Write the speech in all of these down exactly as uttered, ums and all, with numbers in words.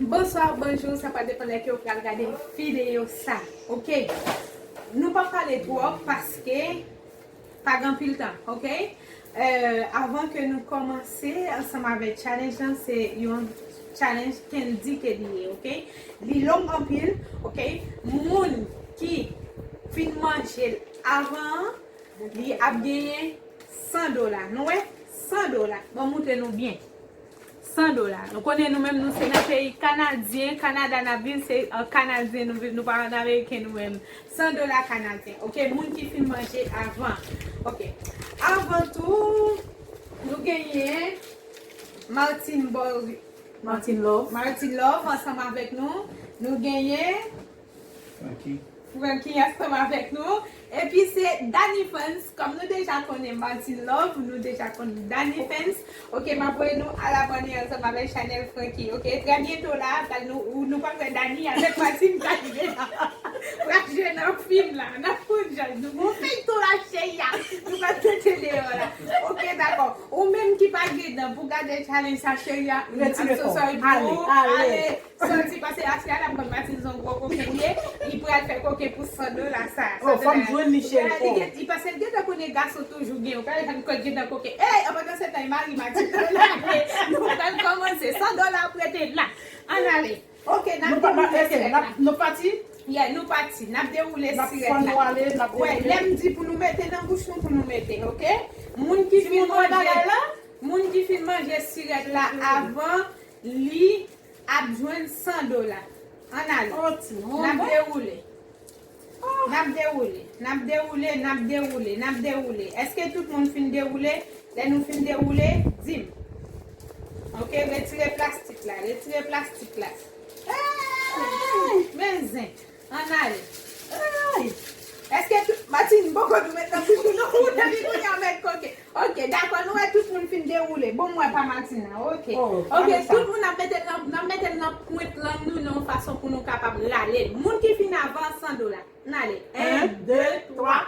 Bonswa, bonjou, sa pa depann lè ke w pral gade videyo sa, oke? Nou p ap pale twòp paske pa gen anpil tan, oke? Eh, avan ke nou kòmanse ansanm avèk challenge lan, se yon challenge Candy ke li ye, oke? Li long anpil, oke? Moun ki fin manje l avan an, li ap genyen san dola. Nou wè? San dola. Bon, montre nou byen. San dola. Nou konnen nou menm nou se nan peyi kanadyen, Kanada n ap viv, se an kanadyen nou viv, nou pa an ameriken nou menm. San dola kanadyen. Oke, moun ki fin manje avan. Oke. Avan tou, nou genyen Martin Boy, Martin Love. Martin Love ansanm avèk nou. Nou genyen Frankie. Frankie ansanm avèk nou. Epi se Dani Fans. Kòm nou deja konnen Martin Love, nou deja konnen Dani Fans. Oke, m ap voye nou al abòne ansanm avèk chanèl Frankie. Oke, trè byento la, pral nou, ou, nou pral wè Dani avèk Martin pral jwe nan, pral jwe nan fim la. N ap fout jòj. Nou gon feyton la, cheri a. Nou pral mete deyò la. Oke, dakò. Ou menm ki pa gen dan pou gade challenge sa, cheri a, m ap so sorry pou ou. Ale, ale. Soti pase Asya la, m konn Martin se yon gwo kokenn ye, li pral fè koken pou san dola sa. Oh, fò m jwenn li, cheri. Li gen, li pase l gentan konnen gason toujou gen, ou pa janm konnen gentan koken. Ey, anpandan se tan, e mari Martin nan lage. Nou pral kòmanse, san dola ap rete la. Ann ale. Oke, n ap dewoule sirèt la. Nou pati? Yeah, nou pati. N ap dewoule sirèt la. Wè, lè m di pou nou mete nan bouch nou, pou nou mete, oke? Moun ki fin manje, moun ki fin manje sirèt la avan, li ap jwenn san dola. Ann ale. N ap dewoule. N ap dewoule. N ap dewoule, n ap dewoule, n ap dewoule. Èske tout moun fin dewoule? Lè nou fin dewoule, di m. Oke, retire plastik la, retire plastik la. Ey! Men zen. Ann ale. Ay! Èske tout, Martin, m poko tou met nan bouch ou non, ou depi kounye a w met koke. Oke, dakò, nou wè tout moun fin dewoule. Bon, m wè pa Martin nan, oke. Oke, tout moun ap mete l nan, n ap mete l nan pwent lang nou, nan yon fason pou nou kapab rale l. Moun ki fin avan san dola. Ann ale. En, de, twa.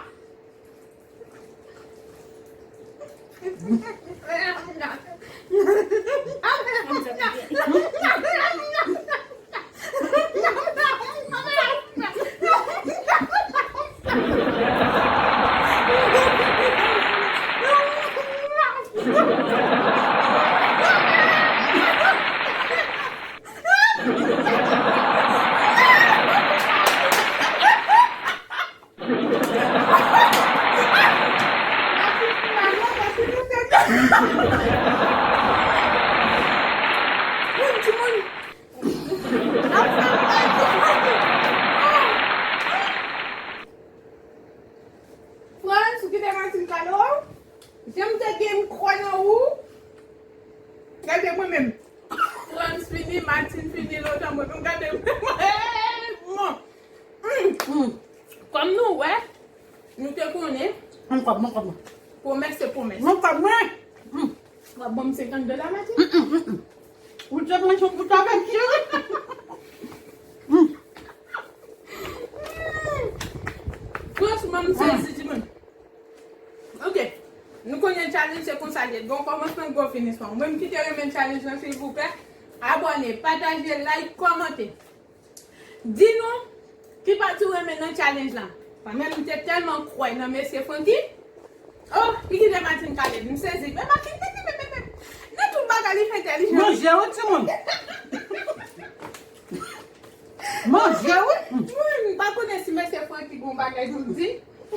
Frans, ou kite Martin kado a? Jan m te gen kwè nan ou. Gade mwen menm. Frans fini, Martin fini, lontan mwen menm gade mwen. Bon. Mm. Kòm nou wè, nou te konnen. Mwen kòb mwen, kòb mwen. Pwomès se pwomès. Mwen kòb mwen. Mm. W ap ban m senkant dola, Martin? Mm, mm, mm, mm. Ou te pran yon bout avè m, cheri. Mm. Franchman, m sezi, timoun. Ok. Nou konnen challenge se konsa l ye. Gon kòmansman, gon finisman. Ou menm ki te renmen challenge lan, silvouplè, abòne, pataje, like, kòmante. Di nou ki pati w renmen nan challenge lan. Mwen menm, m te tèlman kwè nan mesye Francky. Oh, li kite Martin kale, m sezi. Men Martin, men, men, men, men, men. Nan tout bagay, li fè entèlijan. Manje wi, timoun. Manje wi. Mwen, m pa konnen si mesye Francky gon bagay pou l di. M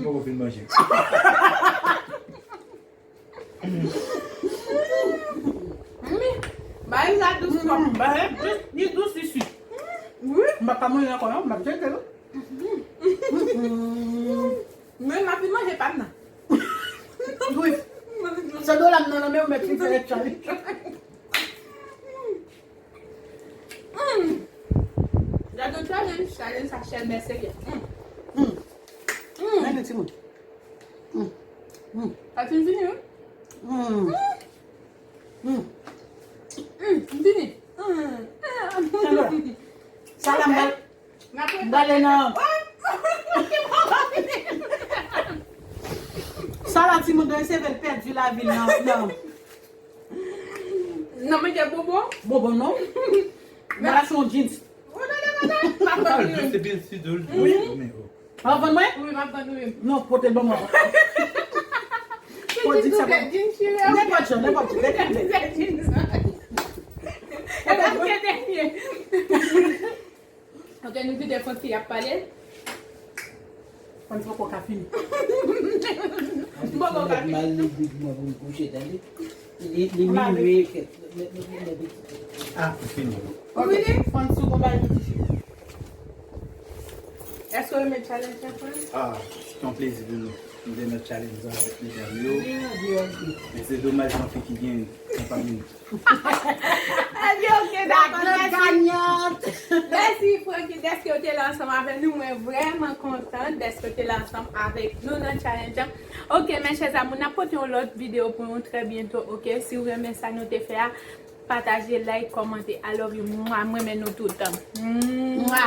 poko fin manje. Wi, bagay la dous twòp. Bagay dous, li dous, li sik. Wi. M pa ka manje ankò non, m ap jete l. Mwen, m ap vin manje pa m nan. Wi. Se do la m nan nan men ou mèt fin fè challenge. Mm. Gade yon challenge, challenge sa chèlbè serye. Mm. Mm. Mm. Gade timoun. Mm. Mm. Sa fin fini, wi. Mm. Mm. Mm. Fini. Mm. Sa la, m bal-, m bale nan. Sa la, timoun, dan sevel pèdi lavi l nan, nan. Non, men gen bonbon. Bonbon non. Mwen achte yon jeans. Ou tande, madanm? M ap vann li. Jeans epi l si douz. Wi. Men, oh. Ou ap vann mwen? Wi, m ap vann ou. Non, pote l ban mwen. Ki jeans ou vle? Jeans chire? Nenpòt jan, nenpòt jan. Nenpòt jan. E pa mwen dènye. Ok, nou kite Francky ap pale. Francky poko ka fini. Poko ka fini. Mal li doubman pou l kouche, tande. Li, li minui kèk. Mèt, mèt, mèt, mèt. Ah, ou fini. Ok, Francky, ou konn bagay pou ti fi. Èske w renmen challenge la, Francky? Ah, se yon plezi pou nou. Nou te nan challenge la avèk medam yo. Men se domaj yon fi ki genyen, se pa nou. Ok, ok, dakò, mèsi. Mèsi, Francky, dèske w te la ansanm avèk nou. Mwen vrèman kontan dèske w te la ansanm avèk nou nan challenge an. Ok, mes chers amours, n ap pote yon lòt videyo pou nou trè byento, ok? Si w renmen sa nou te fè a, pataje, like, kòmante. I love you. Mwa, mwen renmen nou tout. Mwa.